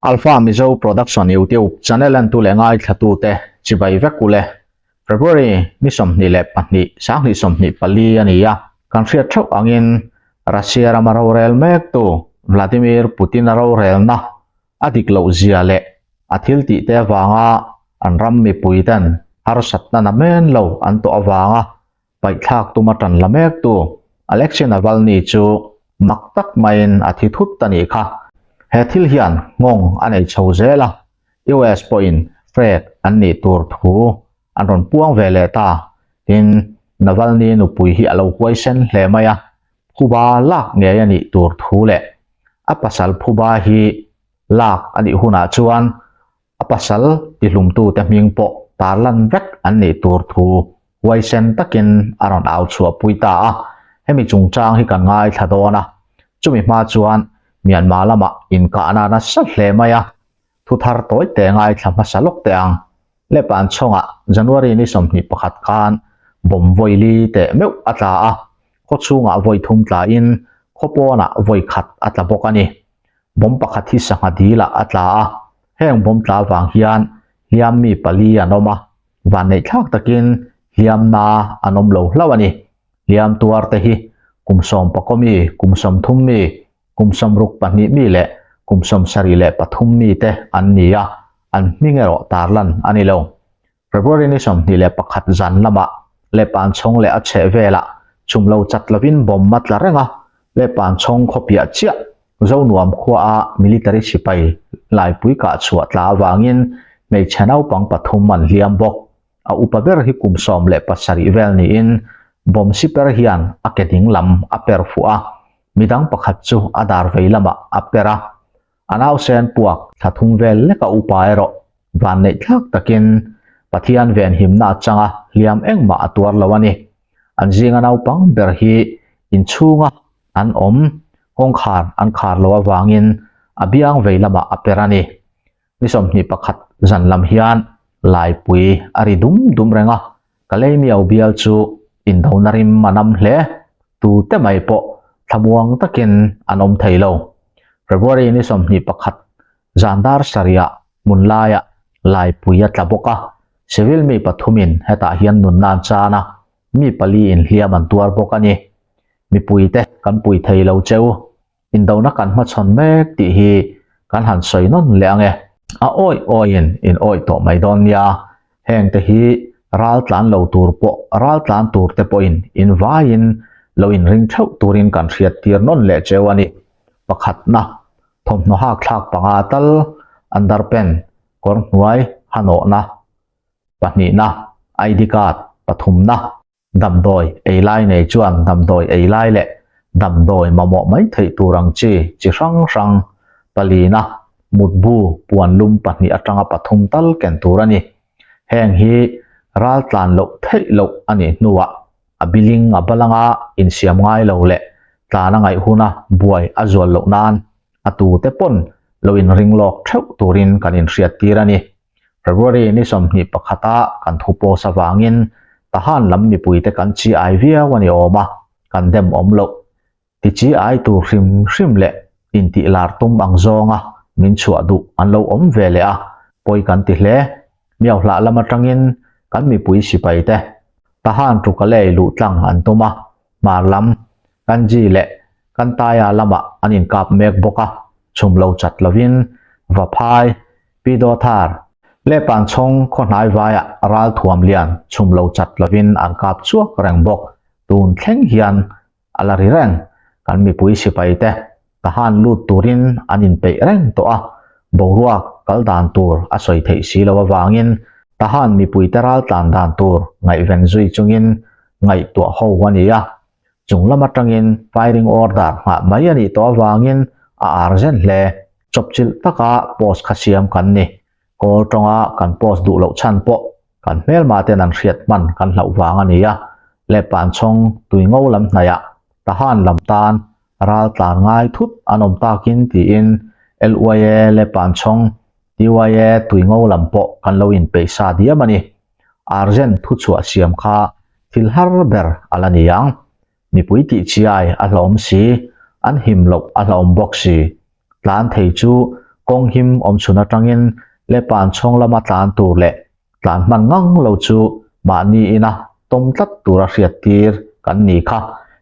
Alpha Mizo Production YouTube channel entu leh ngaithlatute chibai vek ule. February ni 22 2024 a ni a, kan hriat theuh angin Russia rama rorel mektu Vladimir Putin-a rorelna a dik loh zia leh a thil tih te avanga an ram mipui ten harsatna na men lo an tawh avanga Paihthlak tuma tan la mektu Alexei Navalny chu mak tak maiin a thi thut a nih kha. He thil hian nghawng a nei chho zel a, US pawhin threat an nih tur thu an rawn puang ve leh ta. Tin, Navalny nupui hi a lo huaisen hle mai a, phuba lak ngei a nih tur thu leh a pasal phuba hi lak a nih hunah chuan A pasal tihlumtute hming pawh tarlan vek an nih tur thu huaisen takin a rawn au chhuahpui ta a, hemi chungchang hi kan ngaithla dawn a. Chumi hma chuan Myanmar lamah inkahna nasa hle mai a, thu thar tawi te ngaithla hmasa lawk teh ang. Lepan chhawngah January ni 21 khan bomb vawi li teh meuh a tla a, khaw chhungah vawi thum tlain khaw pawnah vawi khat a tla bawk a ni. Bomb pakhat hi sangha dilah a tla a, heng bomb tla vang hian hliam mi pali an awm a, vanneih thlak takin hliamna an awm lo hlauh a ni. Hliam tuar te hi kum sawm pakaw mi, kum 30 mi, kum 62 mi leh kum 73 mi te an ni a, an hming erawh tarlan a ni lo. February ni 21 zan lamah Lepanchhawng leh a chheh velah chhum lo chat lovin bomb a tla reng a, Lepanchhawng khaw piah chiah Zonuam khuaa military sipai laipui kah chhuah tla avangin hmeichhe naupang pathum an hliam bawk. A upa ber hi kum 17 vel niin bomb siper hian a ke ding lam a per fuh a, midang pakhat chu a dar vei lamah a per a. A nausen puak thla thum vel leka upa erawh vanneih thlak takin Pathian venhimna atanga hliam engmah a tuar lo a ni. An zinga naupang ber hi inchhunga an awm kawngkhar an khar lo avangin a biang vei lamah a per a ni. Ni 21 zan lam hian laipui a ri dum dum reng a, Kalaymyo bial chu indona rim a nam hle, tute mai pawh thlamuang takin an awm thei lo. February ni 21 zan dar sarihah hmun laiah laipui a tla bawk a, civil mi pathumin hetah hian nunna an chan a, mi pali inhliam an tuar bawk a ni. Mipuite kan pui thei lo cheu. Indona kan hmachhawn mek tih hi kan han sawi nawn leh ang e. A awih awihin in awih tawh mai dawn nia, heng te hi ral tlan lo tur pawh ral tlan tur te pawhin in vaiin lo inring theuh turin kan hriat tir nawn leh cheu a ni. Pakhatna, thawmhnaw hak thlak panga tal, underpant, kawr hnuai, hanawhna, pahnihna, ID card, pathumna, Damdawi ei lai nei chuan damdawi ei lai leh damdawi mamawh mai theih tur ang chi chi hrang hrang palina mutbu puan lum pahnih atanga pathum tal ken tur a ni. Heng hi ral tlan loh theih loh a nih hnuah a biling a balanga insiam ngai lo leh tlan a ngaih huna buai a zual loh nan a tute pawn lo inring lawk theuh turin kan inhriat tir a ni. February ni 21 a kan thu post avangin Tahan lam mipuite kan chi ai viau a ni awm a, kan dem awm loh. Ti chi ai tur hrim hrim leh intih lar tum ang zawnga min chhuah duh an lo awm ve leh a, pawi kan ti hle. Miauhlah lam atangin kan mipui sipaite Tahan Tukalei luh tlang an tum a, hmar lam Kanji leh Kantaya lamah an inkap mek bawk a, chhum lo chat lovin Vaphai, Pi Dawthar, leh Panchhawng khaw hnai vaiah ral thuam lian chhum lo chat lovin an kap chhuak reng bawk. Tun thleng hian a la ri reng. Kan mipui sipai te Tahan lut turin an inpeih reng tawh a, boruak kal dan tur a sawi theih si lo avangin Tahan mipuite ral tlan dan tur ngaihven zui chungin ngaihtuah ho a ni a. Chung lam atangin firing order nghah mai a nih tawh avangin a urgent hle. Chawpchilh taka post kha siam kan ni. Kawl tawnga kan post duh loh chhan pawh kan hmelma ten an hriat hman kan hlauh vang a ni a. Lehpanchhawng tui ngo lam hnaihah Tahan lam tan ral tlan ngai thut an awm takin tiin LYA Lehpanchhawng TYA tui ngo lam pawh kan lo inpeih sa diam a ni. Urgent thuchhuah siam kha thil har ber a la ni ang. Mipui tih chiai a hlawm si, an him loh a hlawm bawk si. Tlan thei chu Kawng him awm chhun atangin Lepan chhawng lama tlan tur leh tlan hman ngang lo chu mahni ina tawm tlat tura hriat tir kan ni kha.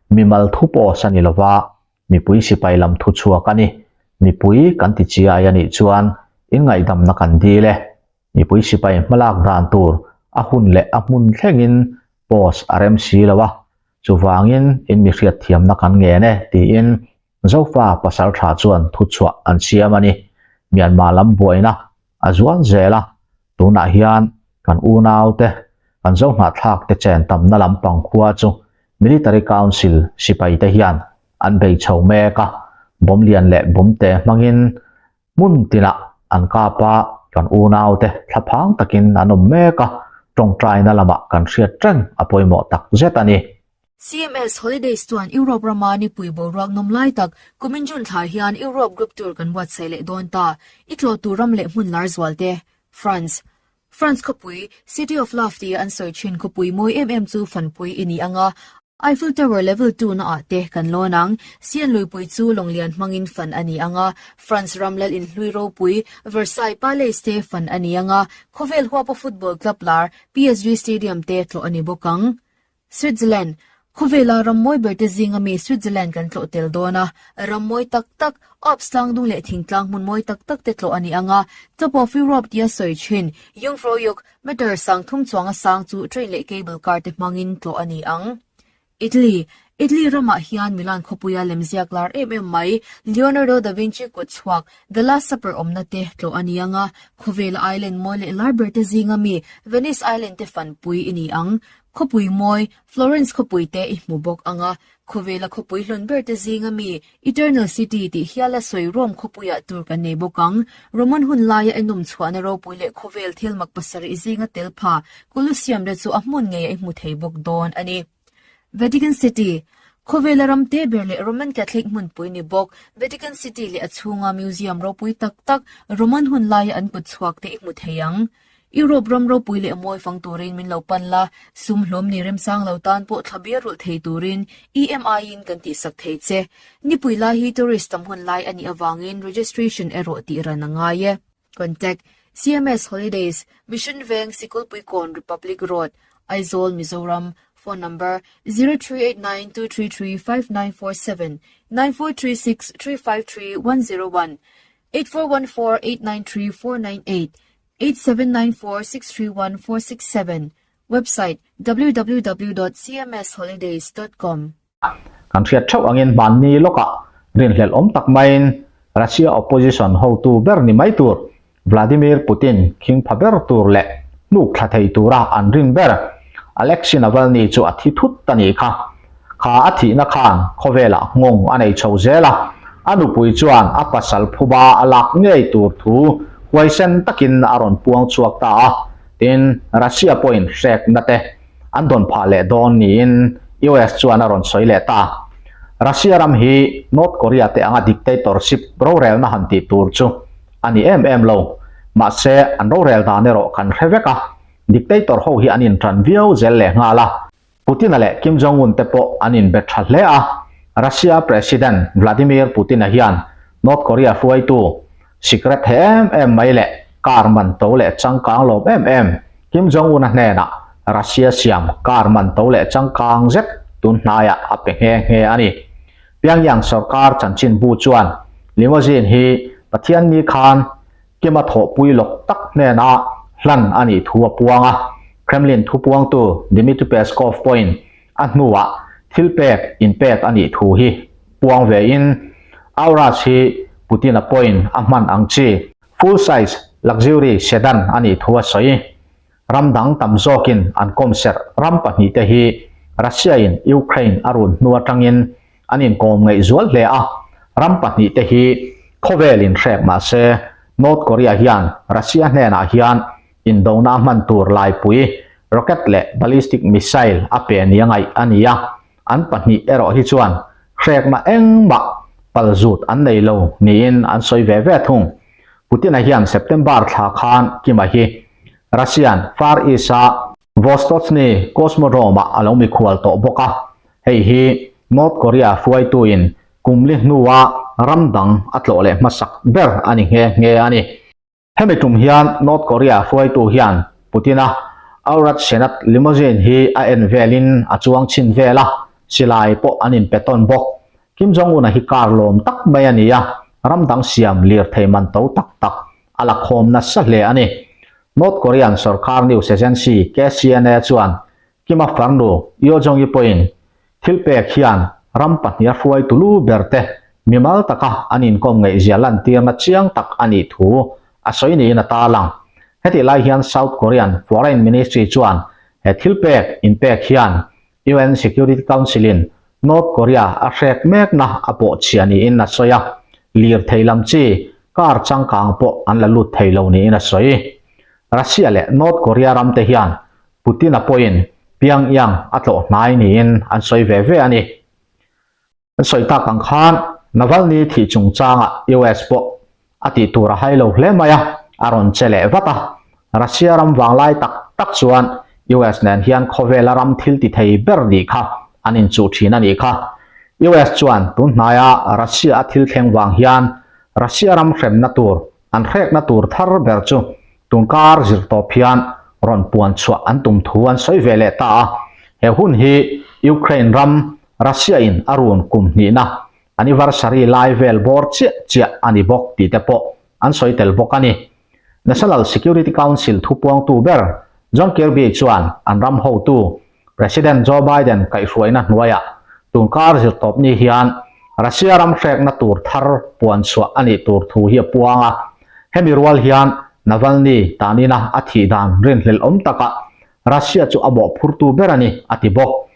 Mimal thu post a ni lova, mipui sipai lam thu chhuak a ni. Mipui kan ti chiai a nih chuan inngaihdamna kan dil e. Mipui sipai hmalak dan tur a hun leh a hmun thlengin post a rem si lo a, chuvangin in mi hriatthiamna kan ngen e tiin Zofa pasaltha chuan thuchhuah an siam a ni. Myanmar lam buaina a zual zel a, tunah hian kan unaute, kan Zohnahthlak te chen tamna lampang khua chu Military Council sipaite hian an bei chho mek a, bomb lian leh bomb te hmangin Hmun tinah an kap a, kan unaute thlaphang takin an awm mek a, tawngtaina lamah kan hriat reng a pawimawh tak zet a ni. CMS Holidays chuan Europe rama nipui boruak nawm lai tak kumin June thla hian Europe Group Tour kan buatsaih leh dawn ta. I tlawh tur ram leh hmun lar zual te, France. France khawpui, City of Love tia an sawi thin khawpui mawi em em chu fanpui i ni ang a, Eiffel Tower Level 2 na ah te kan lawn ang. Sian luipui chu lawnglian hmangin fan a ni ang a, France ram lal inhlui ropui Versailles Palace te fan a ni ang a, khawvel huapa football club lar PSG Stadium te tlawh a ni bawk ang. Switzerland, Khawvela ram mawi ber te zinga mi Switzerland kan tlawh tel dawn a, ram mawi tak tak, Alps tlangdung leh thingtlang hmun mawi tak tak te tlawh a ni ang a, Top of Europe tia sawi thin Jungfraujoch Meter 3000 chuanga sang chu train leh cable car te hmangin tlawh a ni ang. Italy, Italy ramah hian Milan khawpuia lemziak lar em em mai Leonardo da Vinci kut chhuak The Last Supper awmna te tlawh a ni ang a, khawvela island mawi leh lar ber te zinga mi Venice Island te fanpui i ni ang. Khawpui mawi Florence khawpui te i hmu bawk ang a, khawvela khawpui hlawn ber te zinga mi Eternal City tih hiala sawi Rome khawpuiah tur kan nei bawk ang. Roman hun laia enawm chhuahna ropui leh khawvel thil mak pasarih zinga tel pha Colosseum te chu a hmun ngeiah i hmu thei bawk dawn a ni. Vatican City, Khawvela ram te ber leh Roman Catholic hmunpui ni bawk Vatican City leh a chhunga museum ropui tak tak Roman hun laia an kut chhuak te i hmu thei ang. Europe ram ropui leh mawi fang turin min lo pan la, sum hlawm ni remchang lo tan pawh thla bial rulh thei turin EMI in kan tihsak thei che. Nipui lai hi tourist tam hun lai a nih avangin registration erawh tih ran a ngai e. Contact, CMS Holidays, Mission Veng, Sikulpuikawn, Republic Road, Aizawl, Mizoram, Phone number, 0389 233 5947, 9436 353 101, 8414 893 498, 8794 631 467, Website, www.cmsholidays.com. Kan hriat theuh angin hmanni lawkah rinhlelh awm tak maiin Russia opposition hotu ber ni mai tur Vladimir Putin khing pha ber tur leh hnuk thla thei tura an rin ber Alexei Navalny chu a thi thut a nih kha. Kha a thihna khan khawvelah nghawng a nei chho zel a, a nupui chuan a pasal phuba a lak ngei tur thu huaisen takin a rawn puang chhuak ta a, tin Russia pawhin hrekna te an dawn phah leh dawn niin US chuan a rawn sawi leh ta. Russia ram hi North Korea te anga dictatorship rorelna han tih tur chu a ni em em lo, mahse an rorel dan erawh kan hre vek a, dictator ho hi an intan viau zel leh nghal a. Putin-a leh Kim Jong-un te pawh an inbe tha hle a, Russia President Vladimir Putin-a hian North Korea hruaitu sikret he em em mai leh car man to leh changkang lawm em em Kim Jong-un-a hnenah Russia siam car man to leh changkang zet tun hnaiah a pe nghe nghe a ni. Pyongyang sorkar chanchinbu chuan limousine hi Pathianni khan Kima thawhpui lawk tak hnena hlan a nih thu a puang a, Kremlin thupuangtu Dmitry Peskov pawhin a hnuah thil pek inpek a nih thu hi puang vein Aurus hi Putin-a pawhin a hman ang chi full size luxury sedan a nih thu a sawi. Ram dang tam zawkin an kawmserh ram pahnihte hi Russia-in Ukraine a run hnu atangin an inkawm ngaih zual hle a, ram pahnihte hi khawvelin hrek mah se North Korea hian Russia hnenah hian indona a hman tur laipui rocket leh ballistic missile a pe nia ngaih a ni a, an pahnih erawh hi chuan hrekna engmah palzut an nei lo niin an sawi ve ve thung. Putin-a hian September thla khan Kim-a hi Russian Far East-a Vostochny Cosmodrome-ah a lo mikhual tawh bawk a, hei hi North Korea hruaituin kum li hnua ram dang a tlawh leh hmasak ber a ni nghe nghe a ni. Hemi tum hian North Korea hruaitu hian Putin-a Aurat Senat limousine hi a en velin a chuang chhin vel a, silai pawh an inpe tawn bawk. Kim Jong-un-a hi car lawm tak mai a ni a, ram dang siam lirthei man to tak tak a la khawm nasa hle a ni. North Korean sorkar news agency KCNA chuan Kima farnu Yo Jong-i pawhin thil pek hian ram pahniha hruaitu lu ber te mimal taka an inkawm ngaihzia lantirna chiang tak a nih thu a sawi niin a tarlang. Hetih lai hian South Korean Foreign Ministry chuan he thil pek inpek hian UN Security Council-in North Korea a hrek mekna a pawhchhia niin a sawi a, lirthei lam chi car changkang pawh an la lut thei lo niin a sawi. Russia leh North Korea ram te hian Putin-a pawhin Pyongyang a tlawh hnai niin an sawi ve ve a ni. An sawi tak ang khan Navalny thih chungchangah US pawh a tih tur a hai lo hle mai a, a rawn che leh vat a. Russia ram vanglai tak tak chuan US nen hian khawvela ram thil ti thei ber nih kha an inchuh thin a nih kha. US chuan tun hnaia Russia a thil thleng vang hian Russia ram hremna tur An hrekna tur thar ber chu tunkar zirtawp hian rawn puan chhuah an tum thu an sawi ve leh ta a. He hun hi Ukraine ram Russia in a run kum hnihna anniversary lai vel bawr chiah chiah a ni bawk tih te pawh an sawi tel bawk a ni. National Security Council thupuangtu ber John Kirby chuan an ram hotu President Joe Biden kaihhruaina hnuaiah tunkar zirtawpni hian Russia ram hrekna tur thar puan chhuah a nih tur thu hi a puang a. Hemi rual hian Navalny tanina a thih dan rinhlelh awm takah Russia chu a mawhphurtu ber a ni, a ti bawk.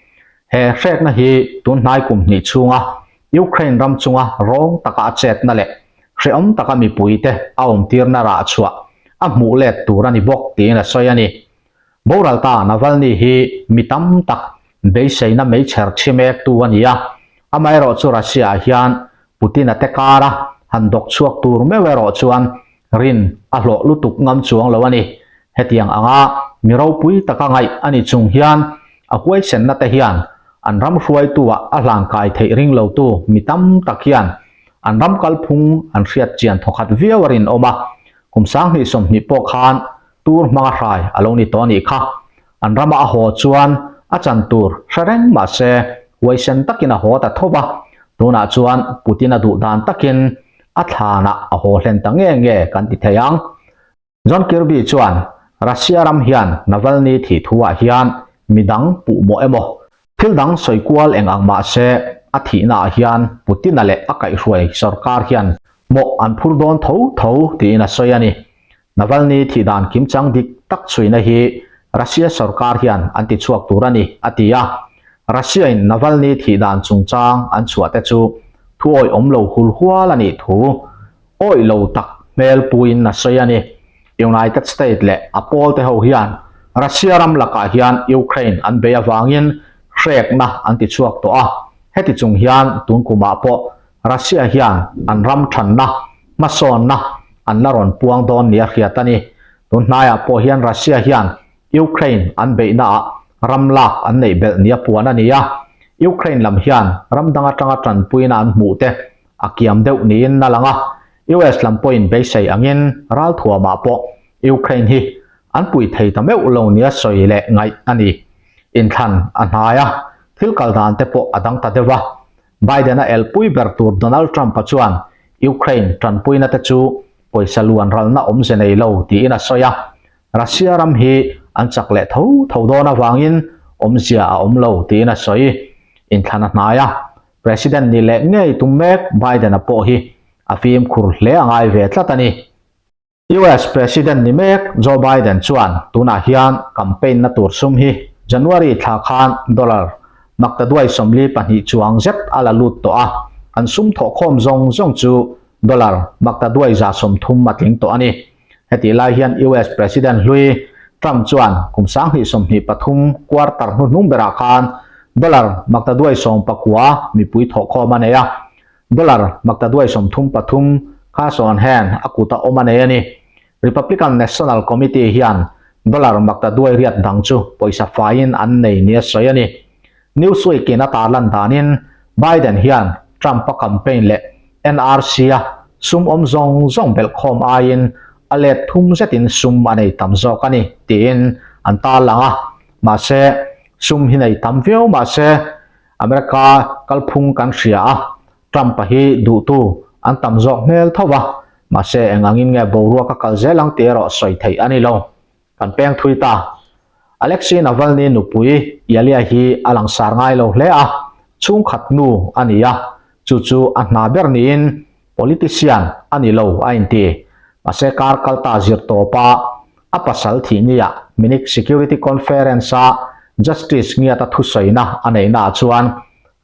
He hrekna hi tunhnai kum hnih chhunga Ukraine ram chunga rawng taka a chetna leh hrehawm taka mipuite a awmtirna rah chhuah a hmuh let tur a ni bawk tiin a sawi a ni. Boral ta Navalny hi mi tam tak beiseina meichher chhi mektu a ni a, amaherawh chu Russia-ah hian Putin-a te kara han dawk chhuak tur meuh erawh chuan rin a hlawh lutuk ngam chuang lo a ni. Hetiang anga mi ropui taka ngaih a ni chung hian a huaisenna te hian an ram hruaitu-ah a hlankai theih ring lotu mi tam tak hian an ram kalphung an hriat chian thawkhat viau a rinawm a, kum 2020 pawh khan Tur hmanga hrai a lo ni tawh a nih kha. An rama a haw chuan a chan tur hre reng mah se huaisen takin a haw ta tho va, tunah chuan Putin a duh dan takin a thlanah a haw hlen ta nge nge kan ti thei ang. John Kirby chuan Russia ram hian Navalny thih thuah hian midang puh mawh emaw thil dang sawi kual eng ang mah se a thihnaah hian Putin-a leh a kaihhruai sorkar hian mawh an phur dawn tho tho tiin a sawi a ni. Navalny thih dan kimchang dik tak chhuina hi Russia sorkar hian an ti chhuak tur a ni, a ti a. Russia-in Navalny thih dan chungchang an chhuah te chu thu awih awm lo hul hual a nih thu awih lo tak hmel puiin a sawi a ni. United State leh a pawlte ho hian Russia ram lakah hian Ukraine an bei avangin hrekna an ti chhuak tawh a, heti chung hian tun kumah pawh Russia hian an ram thanna hmasawnna an la rawn puang dawn nia hriat a ni. Tun hnaiah pawh hian Russia hian Ukraine an beihnaah ram lak an neih belh nia puan a ni a, Ukraine lam hian ram dang atanga tanpuina an hmuh te a kiam deuh niin a lang a, US lam pawhin beisei angin ralthuamah pawh Ukraine hi an pui thei ta meuh lo nia sawi leh ngaih a ni. Inthlan a hnai a, thil kal dan te pawh a dang ta deuh a, Biden-a elpui ber tur Donald Trump-a chuan Ukraine tanpuina te chu pawisa luan ralna awmze nei lo tiin a sawi a, Russia ram hi an chak leh tho tho dawn avangin awmzia a awm lo tiin a sawi. Inthlan a hnai a, President ni leh ngei tum mek Biden-a pawh hi a fimkhur hle a ngai ve tlat a ni. US President ni mek Joe Biden chuan tunah hian campaign na tur sum hi January thla khan dollar maktaduai 42 chuang zet a la lut tawh a, an sum thawhkhawm zawng zawng chu dollar maktaduai 130 a tling tawh a ni. Hetih lai hian US President hlui Trump chuan kum 2023 quarter hnuhnung berah khan dollar maktaduai 19 mipui thawhkhawm a nei a, Dollar maktaduai 33 kha sawn hian a kut a awm a nei a ni. Republican National Committee hian dollar maktaduai riat dang chu pawisa faiin an nei nia sawi a ni. Newsweek in a tarlan danin Biden hian Trump-a campaign leh NRC-a sum awm zawng zawng belhkhawm aiin a let thum zetin sum a nei tam zawk a ni, tiin an tarlang a. Mahse, sum hi nei tam viau mahse, America kalphung kan hria a, Trump-a hi duhtu an tam zawk hmel tho va, mahse eng angin nge boruak a kal zel ang tih erawh sawi theih a ni lo. Kan peng thui ta. Alexei Navalny nupui Yulia hi a langsar ngai lo hle a, chhungkhat nu a ni a, chu chu a hna ber niin politician a ni lo a inti. Mahse kar kal ta zir tawpa a pasal thih nia Munich Security Conference-a Justice ngiata thusawina a neihnaah chuan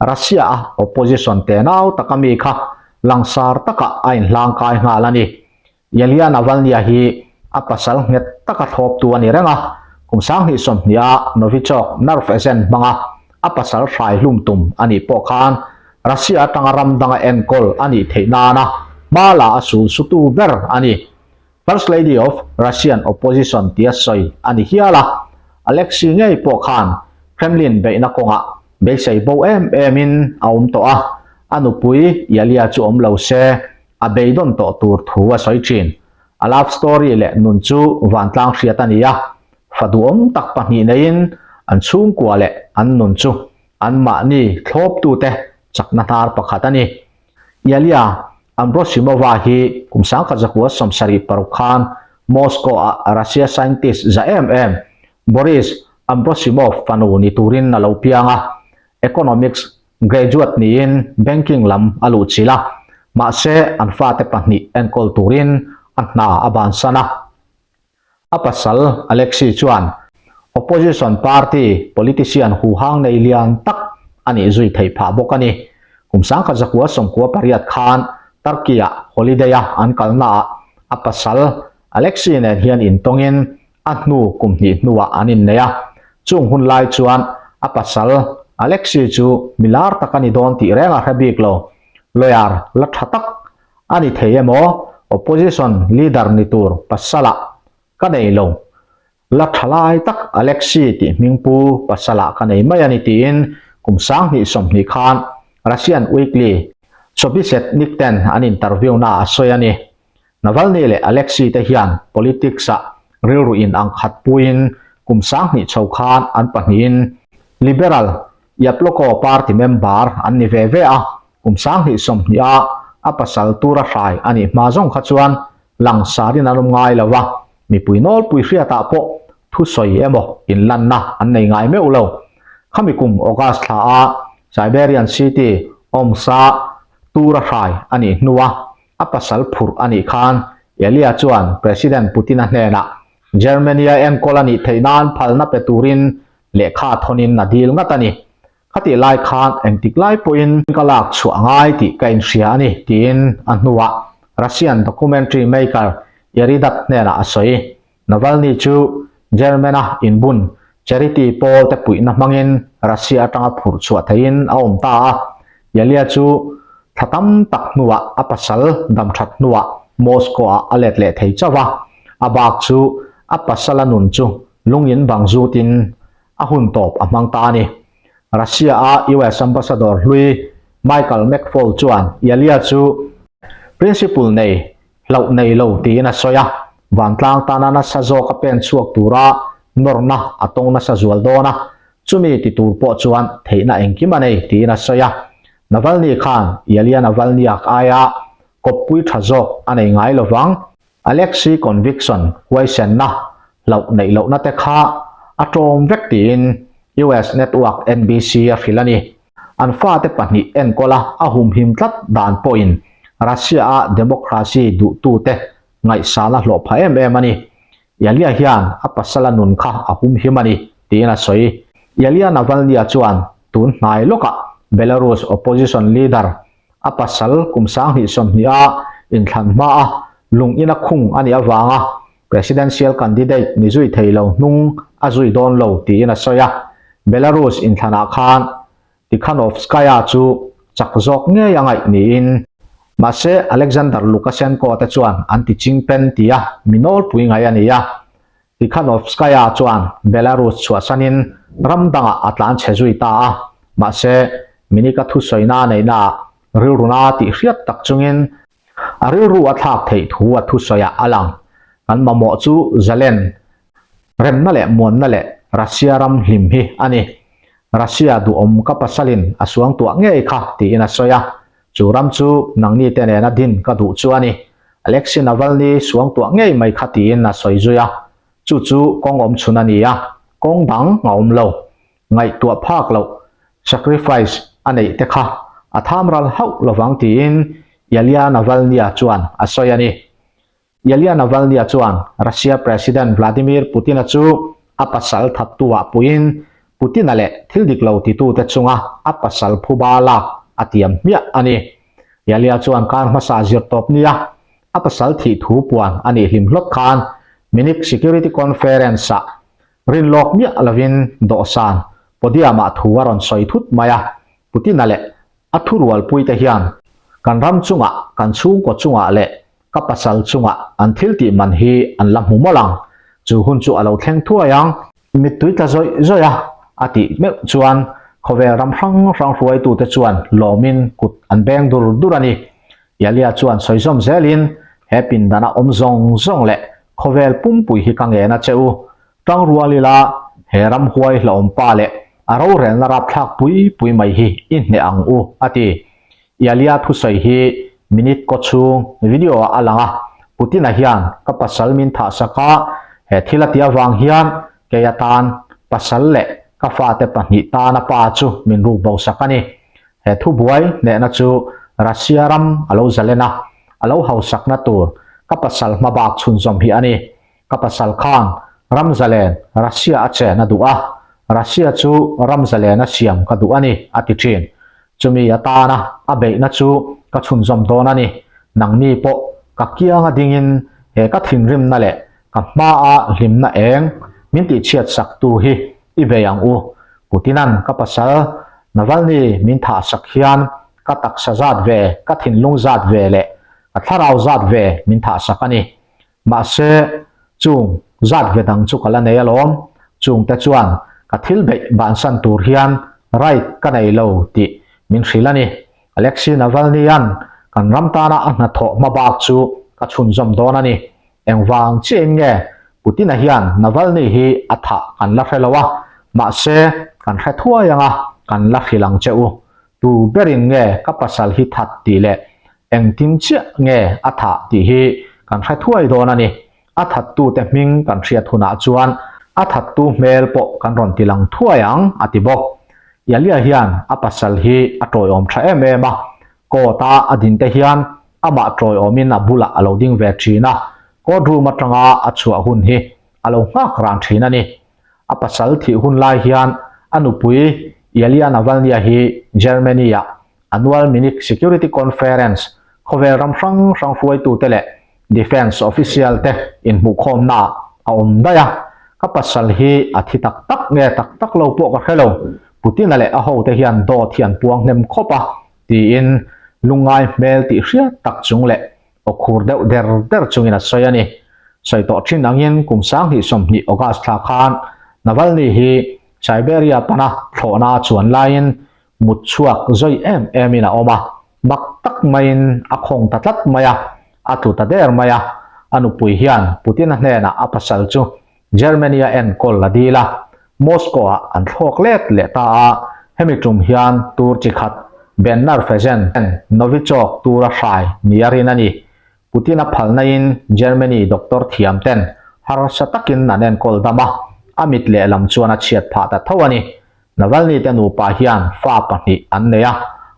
Russia-a opposition tenau taka mi kha langsar takah a inhlangkai nghal a ni. Yulia Navalny-a hi a pasal nghet taka thlawptu a ni reng a, kum 2020-a Novichok nerve agent hmanga a pasal hrai hlum tum a nih pawh khan Russia atanga ram danga enkawl a nih theih nana hma la a sul sutu ber a ni. First Lady of Russian Opposition tia sawi a ni hial a, Alexei ngei pawh khan Kremlin beihna kawngah beisei bo em emin a awm tawh a, a nupui Yulia chu awm lo se A beidawn tawh tur thu a sawi thin. A love story leh nun chu vantlang hriat a ni a, fa duhawm tak pahnih neiin an chhungkua leh an nun chu anmahni thlawptute chakna hnar pakhat a ni. Yulia Ambrosimova hi kum 1976 khan Moscow-a Russia scientist za em em Boris Ambrosimov fanu ni turin a lo piang a, economics Graduate niin banking lam a luh chilh a, mahse an fate pahnih enkawl turin a hna a bansan a. A pasal Alexei chuan opposition party politician huhang nei lian tak a nih zui theih phah bawk a ni. Kum 1998 khan Turkey-ah holiday-a an kalnaah a pasal Alexei nen hian intawngin a hnu kum hnih hnuah an innei a, chung hun lai chuan a pasal Alexei chu mi lar tak a ni dawn tih reng a hre bik lo. Lawyer la tha tak a ni thei emaw opposition leader ni tur pasalah ka nei lo, la tha lai tak Alexei tih hmingpu pasalah ka nei mai a ni tiin kum 2020 khan Russian weekly Sobisednik ten an interview na a sawi a ni. Navalny leh Alexei te hian politics-ah rilru in ang khat puiin kum 2000 chho khan an pahnihin Liberal Yabloko party member an ni ve ve a, kum 2020-a a pasal tura hrai a nih hma zawng kha chuan langsarin an awm ngai lo a, mipui nawlpui hriatah pawh thusawi emaw inlanna an nei ngai meuh lo. Khami kum August thla-a Siberian city Omsk-a tura hrai a nih hnua A pasal phurh a nih khan Elia chuan President Putin-a hnenah Germany-a enkawl a nih theih nan phalna pe turin lehkha thawnin a dil ngat a ni. Khatih lai khan engtik lai pawhin ka lak chhuah a ngai tih ka inhria a ni, tiin a hnuah Russian documentary maker Yeridat hnenah a sawi. Navalny chu German-a inbun charity pawl te puihna hmangin Russia atanga phurh chhuah theihin a awm ta a. Yulia chu thla tam tak hnuah a pasal dam that hnuah Moscow-ah a let leh thei chauh a. A bak chu a pasala nun chu lungin bang zutin a hun tawp a hmang ta a ni. Russia-a US Ambassador hlui Michael McFaul chuan Yulia chu principle nei hlauh nei lo tiin a sawi a, vantlang tana nasa zawk a pen chhuak tura nawrna a tawng nasa zual dawn a, chumi ti tur pawh chuan theihna engkim a nei tiin a sawi a. Navalny khan Yulia Navalnyak aia kawppui tha zawk a nei ngai lo vang. Alexei conviction huaisenna hlauh neih lohna te kha a tawm vek tiin US network NBC a hrilh a ni. An fate pahnih enkawl a a humhim tlat dan pawhin Russia-a democracy duhtute ngaihsana hlawh phah em em a ni. Yulia hian a pasala nun kha a humhim a ni, tiin a sawi. Yulia Navalny-a chuan tun hnai lawkah Belarus opposition leader a pasal kum 2020-a inthlan hmaa lung ina khung a nih avanga presidential candidate ni zui thei lo hnung a zui dawn lo tiin a sawi a. Belarus inthlanah khan Tikhanovskaya chu chak zawk ngei a ngaih niin mahse Alexander Lukashenko te chuan an ti chingpen tia mi nawlpui ngai a ni a. Tikhanovskaya chuan Belarus chhuahsanin ram dangah a tlan chhe zui ta a, mahse Minika thusawina neihnaah. Rilruna tih hriat tak chungin a rilru a thlak theih thu a thusawiah a lang. Kan mamawh chu zalen, remna leh muanna leh Russia ram hlim hi a ni. Russia duhawm ka pasalin a suangtuah ngei kha tiin a sawi a. Chu ram chu nangni te nena din ka duh chu a ni. Alexei Navalny suangtuah ngei mai kha tiin a sawi zui a. Chu chu kawng awm chhun a ni a, kawng dang a awm lo. Ngaihtuah phak loh sacrifice a neih te kha a tham ral hauh lovang tiin Yulia Navalny-a chuan a sawi a ni. Yulia Navalny-a chuan Russia President Vladimir Putin-a chu a pasal thattu-ah puiin Putin-a leh thil dik lo titute chunga a pasal phuba lak a tiam hmiah a ni. Yulia chuan kar hmasa zirtawp nia a pasal thih thu puan a nih hlim hlawt khan Munich Security Conference-ah Rinlawk miah lovin dawhsan podium-ah thu a rawn sawi thut mai a, Putin-a leh a thurualpuite hian kan ram chungah, kan chhungkaw chungah leh ka pasal chungah an thil tih man hi an la hmu mawlh ang, chu hun chu a lo thleng thuai ang. Mittui tla zawih zawih a, a tih meuh chuan khawvel ram hrang hrang hruaitute chuan lawmin kut an beng dur dur a ni. Yalia chuan sawi zawm zelin, He pindana awm zawng zawng leh khawvel pumpui hi ka ngen a che u. Tang rual ila, he ramhuai hlauhawm pa leh a rorelna rapthlak pui pui mai hi i hneh ang u, a ti. Yalia thusawi hi minute kaw chhung video ah a lang a, Putin-a hian ka pasal min thahsak a, he thil a ti avang hian kei atan pasal leh ka fate pahnih tana pa chu min rukbosak a ni. He thubuai hnehna chu Russia ram a lo zalen a, a lo hausakna tur ka pasal hma bak chhunzawm hi a ni. Ka pasal khan ram zalen Russia a chen a duh a, Russia chu ram zalen a siam ka duh a ni, a ti thin. Chumi atana a beihna chu ka chhunzawm dawn a ni. Nangni pawh ka kianga dingin he ka thinrimna leh ka hmaa hlimna eng min tihchhiatsaktu hi i bei ang u. Putinan ka pasal Navalny min thah sak hian ka taksa zat ve, ka thinlung zat ve leh ka thlarau zat ve min thah sak a ni. Mahse, chung zat ve dang chu ka la nei alawm. Chungte chuan ka thil beih bansan tur hian right ka nei lo tih min hrilh a ni. Alexei Navalny-a'n kan ram tana a hnathawh hma bak chu ka chhunzawm dawn a ni. Engvang chiahin nge Putin-a hian Navalny hi a thah kan la hre lo a, mahse kan hre thuai ang a, kan la hrilh ang che u. Tu berin nge ka pasal hi that tih leh engtin chiah nge a thah tih hi kan hre thuai dawn a ni. A thattute hming kan hriat hunah chuan a thattu hmel pawh kan rawn ti lang thuai ang, a ti bawk. Yalia hian a pasal hi a tawiawm tha em em a, Court-a a dinte hian amah tawiawmin a bulah a lo ding ve thin a, court room atanga a chhuah hun hi a lo nghak ran thin a ni. A pasal thih hun lai hian a nupui Yulia Navalny-a hi Germany-ah annual Munich Security Conference khawvel ram hrang hrang hruaitute leh defence official te inhmuhkhawmnaah a awm daih a, ka pasal hi a thi tak tak nge tak tak lo pawh ka hre lo, Putin-a leh a hote hian dawt hi an puang hnem khawp a, tiin lungngai hmel tih hriat tak chung leh aw khur deuh der der chungin a sawi a ni. Sawi tawh thin angin kum 2020 August thla khan Navalny hi Siberia pana thlawhna a chuan laiin mut chhuak zawi em emin a awm a, mak tak maiin a khawng ta tlat mai a, a tlu ta der mai a. A nupui hian Putin-a hnenah a pasal chu Germany-a enkawl a dil a, Moscow-ah an thlawk let leh ta a, hemi tum hian tur chi khat Bennar Fezen Novichok tura hrai ni a rin a ni. Putin-a phalnain Germany doctor thiam ten harsa takin an enkawl dam a, a mit lehlam chuan a chhiat phah ta tho a ni. Navalny te nupa hian fa pahnih an nei a,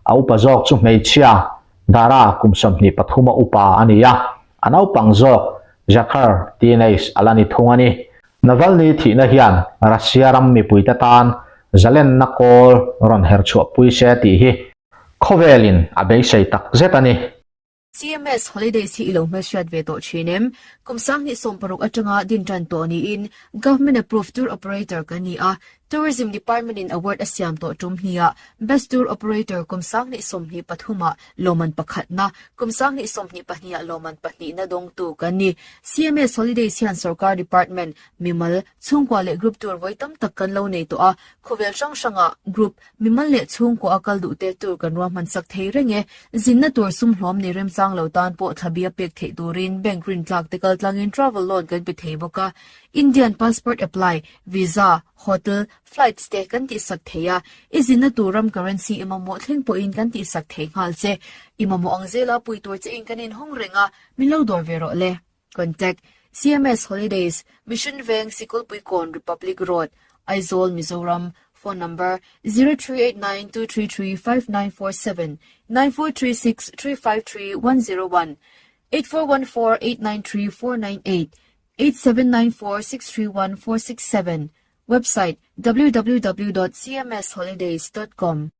a upa zawk chu hmeichhia Dara kum 23 a upa a ni a, a naupang zawk Zakhar teenage a la ni thung a ni. Navalny thihna hian Russia ram mipuite tan zalenna kawl rawn herchhuahpui se tih hi khawvelin a beisei tak zet a ni. CMS Holidays hi i lo hmelhriat ve tawh thin em? Kum 2016 atanga din tan tawh niin Government Approved Tour Operator kan ni a. Tourism Department in award a siam tawh tum hniah Best Tour Operator kum 2023 ah lawmman pakhatna, kum 2022 ah lawmman pahnihna dawngtu kan ni. CMS Holidays hian sorkar department, mimal, chhungkua leh group tour vawi tam tak kan lo nei tawh a, khawvel hrang hrangah group, mimal leh chhungkua a kal duh te tour kan ruahman sak thei reng e. Zinna tur sum hlawm nei remchang lo tan pawh thlabia pek theih turin bank rintlak te kaltlangin travel loan kan pe thei bawk a. Indian passport apply, visa, hotel, flights te kan tihsak thei a, i zinna tur ram currency i mamawh thleng pawhin kan tihsak thei nghal che. I mamawh ang zela pui tur che in kan inhawng reng a, min lo dawr ve rawh le. Contact, CMS Holidays, Mission Veng Sikulpuikawn Republic Road, Aizawl, Mizoram, Phone number, 0389 233 5947, 9436 353 101, 8414 893 498, 8794 631 467, Website, www.cmsholidays.com.